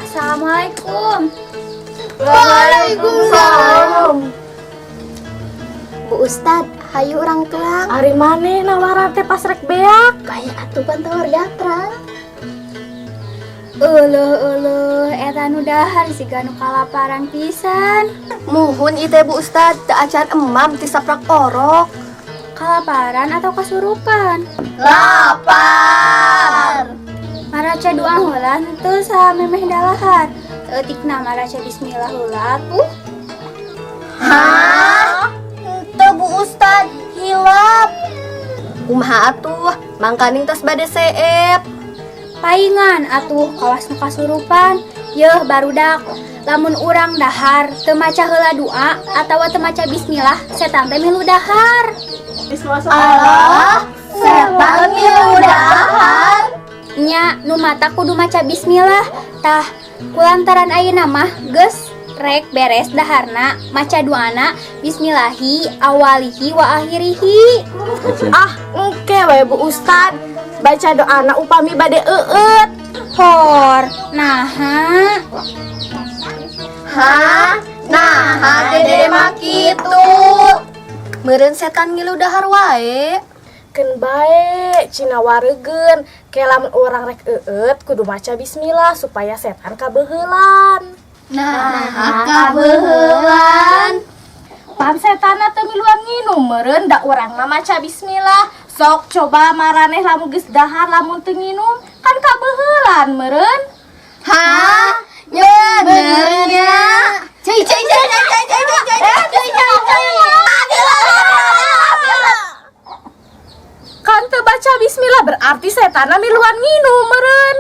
Assalamualaikum. Waalaikumsalam. Bu Ustad, hayu urang tuang. Ari maneh nawaran teh pas rek beak. Kayak atuh pantawar gatra. Euleuh euleuh, eta nu dahar siga nu kalaparan pisan. Muhun ieu teh, Bu Ustad, teu acan emam ti saprak orok. Kalaparan atau kasurupan? Lapar. Maraca doa heula henteu samemeh dalahar? Saeutikna maraca bismillah heula atuh. Hah? Henteu, Bu Ustad, hilap. Kumaha atuh, mangkaning tos bade seep. Paingan atuh kawas nu kasurupan. Yeuh barudak, lamun urang dahar teu maca heula doa atawa teu maca bismillah, setan teh milu dahar. Allah, setan milu dahar. Nya, nu matak kudu maca bismillah. Tah, kulantaran ayeuna mah geus rek beres daharna, maca doana bismillahi awalihi wa akhirihi. Ah, engke we, Bu Ustad. Baca doana upami bade eueut. Hor, naha? Hah? Nah, dede mah kitu. Meureun setan ngilu dahar wae. Keun bae, cina wareugeun. Ke lamun urang rek eueut kudu maca bismillah supaya setan kabeuheulan. Nah, kabeuheulan. Pan setanna teu miluan nginum meureun da urang mah maca bismillah. Sok coba maraneh lamun geus dahar lamun teu nginum kan kabeuheulan meureun. Hah? Bener nya. Cai cai cai cai cai cai cai cai cai cai cai. Kan teu baca bismillah berarti setanna miluan nginum meureun.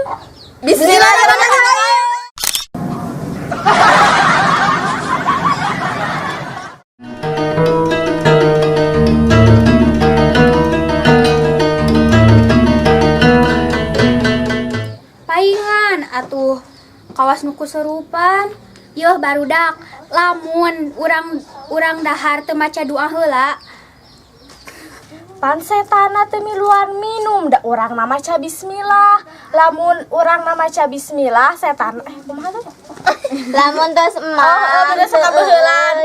Bismillahirrahmanirrahim. Paingan atuh kawas nu kusurupan. Yeuh barudak, lamun urang urang dahar teu maca doa heula. Pan setanna teu miluan minum da urang mah maca bismillah. Lamun urang mah maca bismillah setan, eh, kumaha tuh? Lamun tos Oh, oh, bener, sok kabeuheulan.